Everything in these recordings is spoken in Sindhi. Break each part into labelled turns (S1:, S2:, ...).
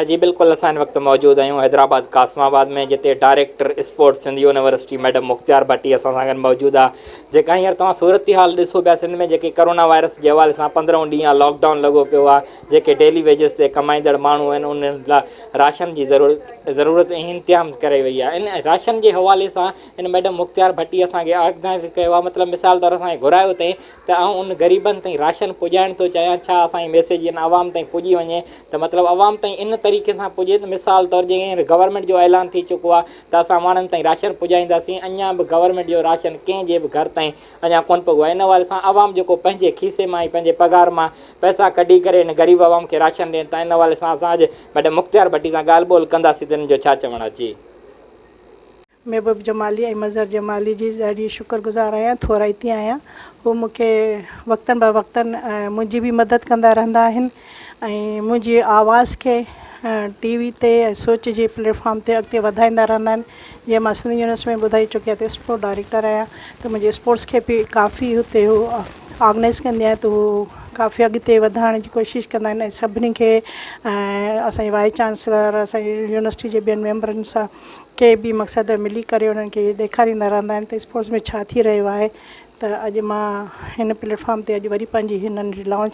S1: جي بلڪل اسان هن وقت موجود آهيون حيدرآباد قاسم آباد ۾ جتي director sports Sindh university madam Mukhtiar Bhatti اسان سان گڏ موجود آهي جيڪا هينئر توهان صورتحال ڏسو پيا سنڌ ۾ جيڪي ڪرونا وائرس جي حوالي سان پندرهون ڏينهن آهي لاڪ ڊائون لڳو پيو آهي جيڪي ڊيلي ويجز تي ڪمائيندڙ ماڻهو آهن انهن لاء راشن جي ضرورت ضرورت انتظام ڪري وئي آهي ان راشن جي حوالي سان ان ميڊم مختيار ڀٽي اسان کي آگاهه ڪيو آهي مطلب مثال طور اسان کي گهرايو اٿئي ته آئون ان غريبن تائين راشن پڄائڻ ٿو چاهيان ڇا اسان جي ميسيج ان عوام تائين پڄي وڃي ته مطلب عوام تائين ان طريقي سان پڄي ته مثال طور جيئن هينئر گورنمينٽ جو اعلان ٿي چڪو آهي ته اسان ماڻهن تائين راشن پڄائينداسين اڃا به گورنمينٽ جو راشن ڪنهن جي به گهر تائين اڃا ڪونه پڳو آهي ان حوالي سان عوام جيڪو پنهنجي کيسي مان ۽ پنهنجي پگهار مان پئسا ڪڍي ڪري ان غريب عوام کي راشن ڏين ٿا ان حوالي سان اسان اڄ ميڊم مختيار ڀٽي سان ڳالهه ٻولهه ڪنداسين ته انهن جو ڇا چوڻ آهي جي.
S2: محبوب جمالي ۽ مظهر جمالي جي ڏاڍي شڪر گذار آهيان، ٿورائتي آهيان. هو مون کي وقتن به وقتن منهنجي به مدد ڪندا رهندا آهن ۽ منهنجي آواز کي ٽي وي تي ۽ سوچ جي پليٽ فارم تي اڳتي وڌائيندا رهندا آهن. جيئن مان سنڌ يونيورسٽي ۾ ٻڌائي چڪي آهيان ته اسپورٽ ڊائريڪٽر آهيان ته منهنجي اسپورٽس کي به ڪافي هتي هو آرگنائيز ڪندي آهيان ته هو ڪافي اڳتي وڌائڻ جي ڪوشش ڪندا آهن ۽ سڀني کي اسان جي وائيس چانسلر اسان جي يونيورسٽي جي ٻين ميمبرن سان ڪي به مقصد ملي ڪري انهن کي ڏيکاريندا رهندا آهن ته اسپورٽس ۾ ڇا ٿي رهيو آهي ته اڄ مان هن پليٽ فارم تي اڄ وري پنهنجي هي ننڍڙي لانچ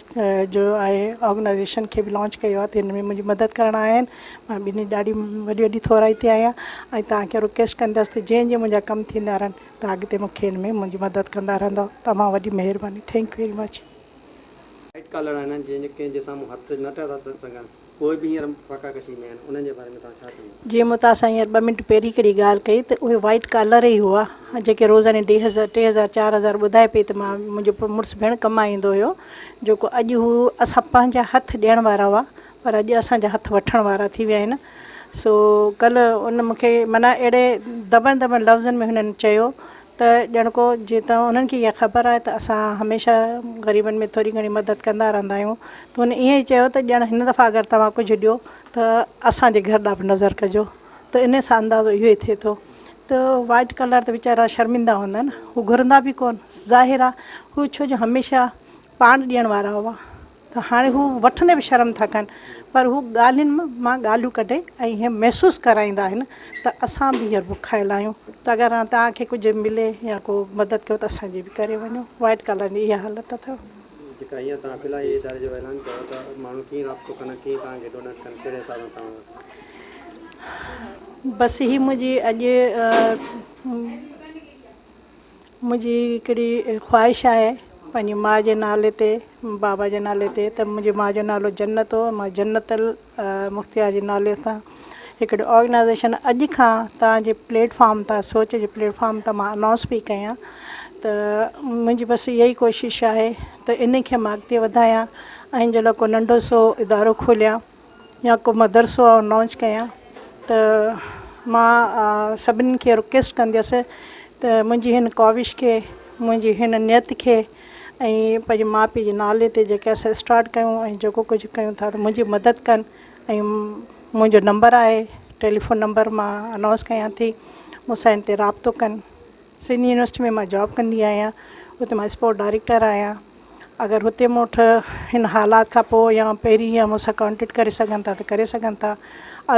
S2: جو آهي آرگنائيزيشن کي به لانچ ڪيو آهي ته هن ۾ منهنجي مدد ڪرڻ آيا آهن مان ٻنهي ڏاڍي وڏي وڏي ٿورائتي آهيان ۽ توهان کي رڪويسٽ ڪندس ته جنهن جنهن منهنجا ڪم ٿيندا رهن ته اڳتي مون کي هن ۾ منهنجي مدد ڪندا رهندو تمام وڏي مهرباني thank you very much.
S3: White collar آهن جنهن جي ڪنهن جي سامهون هٿ نه ٿا سگهن پوء به هينئر فاقا ڪشي ۾ آهن انهن جي باري ۾ توهان ڇا چوندو؟
S2: جيئن مون توهان سان هينئر ٻه منٽ پهرين هڪڙي ڳالهه ڪئي ته اهي وائيٽ ڪالر ئي هئا جيڪي روزاني ٽي هزار ٽي هزار چار هزار ٻڌائي پئي ته مان منهنجو مڙس ڀيڻ ڪمائيندو هيو جيڪو اڄ هو اسان پنهنجا هٿ ڏيڻ وارا هئا پر اڄ اسان جا هٿ وٺڻ وارا ٿي ويا آهن سو ڪلهه ان مون کي معنيٰ اهڙي دٻن دٻن لفظن ۾ هنن چيو ته ڄڻ ڪو جيئن ته انهن کي اها خبر آهي ته اسان هميشه غريبن ۾ ٿوري گهڻي مدد ڪندا رهندا آهيون ته هن ائين ئي چيو ته ڄڻ هن دفعا اگر توهان ڪجهه ڏيو ته اسان جي گهر ڏانهن به نظر ڪجو ته ان سان اندازو اهو ئي ٿئي ٿو ته وائيٽ ڪلر ته ويچارا شرمندا هوندا آهن هو گهرندا به ڪونه ظاهر آهي هو ڇو جو هميشه پاڻ ڏيڻ وارا هئا ته هاڻي هو وٺندي به شرم ٿا ڪن پر هو ڳالهين مان ڳالهيون ڪڍي ۽ هي محسوس ڪرائيندا آهن ته اسان به هينئر بکايل آهيون ته اگر هاڻي توهان کي ڪجهه ملي يا ڪو مدد ڪيو ته اسان جي به ڪري وڃو وائيٽ ڪالر جي اها حالت اٿو.
S3: جيڪا هينئر توهان فلاحي اداري جو اعلان ڪيو ته ماڻهو ڪيئن رابطو ڪن ڪيئن توهان کي ڊونيٽ ڪن ڪهڙي حساب سان توهان.
S2: بس هي منهنجي اڄ. منهنجي هڪڙي خواهش آهي پنهنجي ماء جي نالي تي بابا جي نالي تي ته منهنجي ماء جو نالو جنت هو مان جنت المختيار جي نالي سان هڪڙي آرگنائيزيشن اڄ کان توهان جي پليٽ فارم تان سوچ جي پليٽ فارم تان مان انائونس پئي ڪيان ته منهنجي بس اها ئي ڪوشش آهي ته ان کي مان اڳتي وڌايان ۽ ان جي لاء ڪو ننڍو سو ادارو کوليان يا ڪو مدرسو آئون لانچ ڪيان ته مان سڀني کي رڪويسٽ ڪنديس ته منهنجي هن ڪاوش کي منهنجي هن نيت کي ۽ پنهنجي ماء پيء جي نالي تي جيڪي اسان اسٽارٽ ڪيون ۽ جيڪو ڪجهه ڪيون ٿا ته منهنجي مدد ڪن ۽ منهنجو نمبر آهي ٽيليفون نمبر مان انائونس ڪيان ٿي مون سان ان تي رابطو ڪن. سنڌ يونيورسٽي ۾ مان جاب ڪندي آهيان اتي مان اسپورٽ ڊائريڪٽر آهيان اگر هتي مون وٽ هن حالات کان پوء يا پهرين يا مون سان ڪانٽيڪٽ ڪري سگهن ٿا ته ڪري سگهن ٿا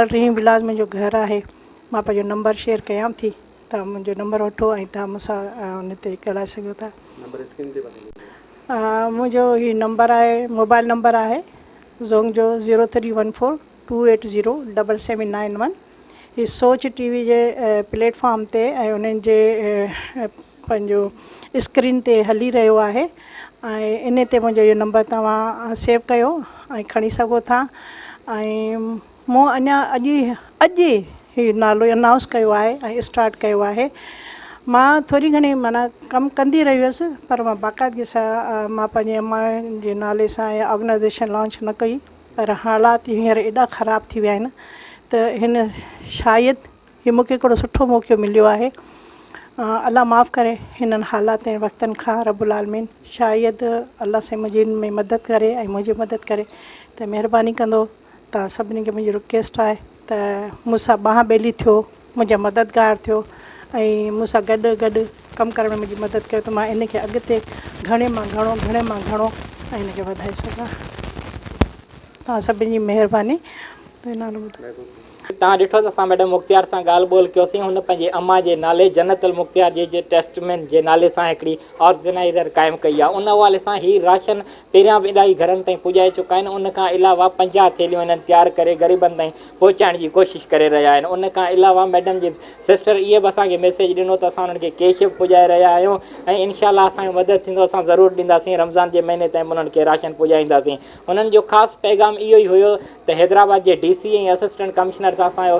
S2: الرحيم ولاز منهنجو گهر آهي مان پنهنجو نمبر شيئر ڪيان ٿي توهان منهنجو نمبر وٺو ۽ توهان مون سان ان تي ڳالهائي سگهو ٿا.
S3: نمبر اسڪرين تي بدلي ويندو.
S2: منهنجو هي نمبر آهي موبائل نمبر آهي زونگ جو zero three one four two eight zero double seven nine one. هي سوچ ٽي وي جي پليٽ فارم تي ۽ انهن جي پنهنجو اسڪرين تي هلي رهيو آهي ۽ ان تي منهنجو اهو نمبر توهان سيو ڪيو ۽ کڻي سگهو ٿا ۽ مون اڃا اڄ ئي اڄ ئي هي نالو انائونس ڪيو آهي ۽ اسٽارٽ ڪيو آهي مان ٿوري گهڻي معنيٰ ڪم ڪندي رهي هيس پر مان باقاعدگي سان مان پنهنجي امان جي نالي سان آرگنائيزيشن لانچ نه ڪئي پر حالات هينئر ايڏا خراب ٿي ويا آهن ته هن شايد هي مون کي هڪڙو سٺو موقعو مليو آهي الله معاف ڪري هنن حالات ۽ وقتن کان رب العالمين شايد الله سائين منهنجي هن ۾ مدد ڪري ۽ منهنجي مدد ڪري ته مهرباني ڪندو توهان سڀني کي منهنجي رڪويسٽ آهي ته مون سان ٻانهن ٻيلي ٿيو منهنجا مددگار ٿيو ۽ مون سان گڏ گڏ ڪم ڪرڻ ۾ منهنجي مدد ڪيو ته مان ان کي اڳتي گهڻي مان گهڻو گهڻي مان گهڻو ۽ ان کي وڌائي سگهان. توهان سڀني جي مهرباني. تنهنجو نالو ٻڌاء.
S1: توهان ڏٺو ته اسان ميڊم مختيار سان ڳالهه ٻولهه ڪيوسين هن پنهنجي امان جي نالي جنت المختيار جي جي ٽيسٽمينٽ جي نالي سان هڪڙي آرگنائيزر قائم ڪئي آهي ان حوالي سان هي راشن پهريان به الاهي گهرن تائين پڄائي چڪا آهن ان کان علاوه 50 ٿيلهيون هنن تيار ڪري غريبن تائين پهچائڻ جي ڪوشش ڪري رهيا آهن ان کان علاوه ميڊم جي سسٽر اهي به اسان کي ميسيج ڏنو ته اسان انهن کي ڪيش به پڄائي رهيا آهيون ۽ انشاء الله اسان جو مدد ٿيندو اسان ضرور ڏينداسين رمضان جي مهيني تائين به انهن کي راشن پڄائينداسين انهن جو خاص پيغام اهو ئي هيو ته حيدرآباد جي ڊي سي ۽ اسسٽنٽ ڪمشنر سان اسان جو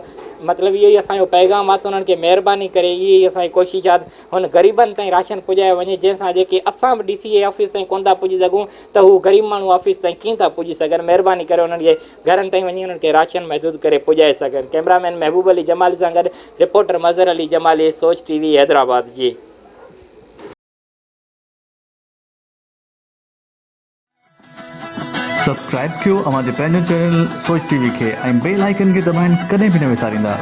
S1: مطلب اهو ئي اسان جو پيغام آهي ته انهن کي مهرباني ڪري اهي ئي اسان جي ڪوشش آهي ته هن غريبن تائين راشن پڄايو وڃي جنهن سان جيڪي اسان به ڊي سي جي آفيس تائين ڪونه ٿا پڄي سگهون ته هو غريب ماڻهو آفيس تائين ڪيئن ٿا پڄي سگهن مهرباني ڪري انهن کي گهرن تائين وڃي انهن کي راشن محدود ڪري پڄائي سگهن ڪئميرا مين محبوب علي جمالي سان گڏ رپورٽر مظهر علي جمالي سوچ ٽي وي حيدرآباد جي.
S4: سبسڪرائب ڪيو اوهان جي پنهنجو چينل سوچ ٽي وي کي ۽ بيل آئيڪن کي دٻائڻ ڪڏهن به نه وساريندا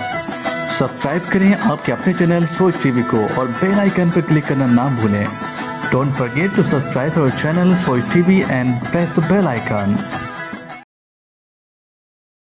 S4: سبسڪرائب ڪرين آپ ڪي اپني چينل سوچ ٽي وي ڪو اور بيل آئيڪن پي ڪلڪ ڪرنا نا ڀولين don't forget to subscribe our channel Soch T V and press the bell icon.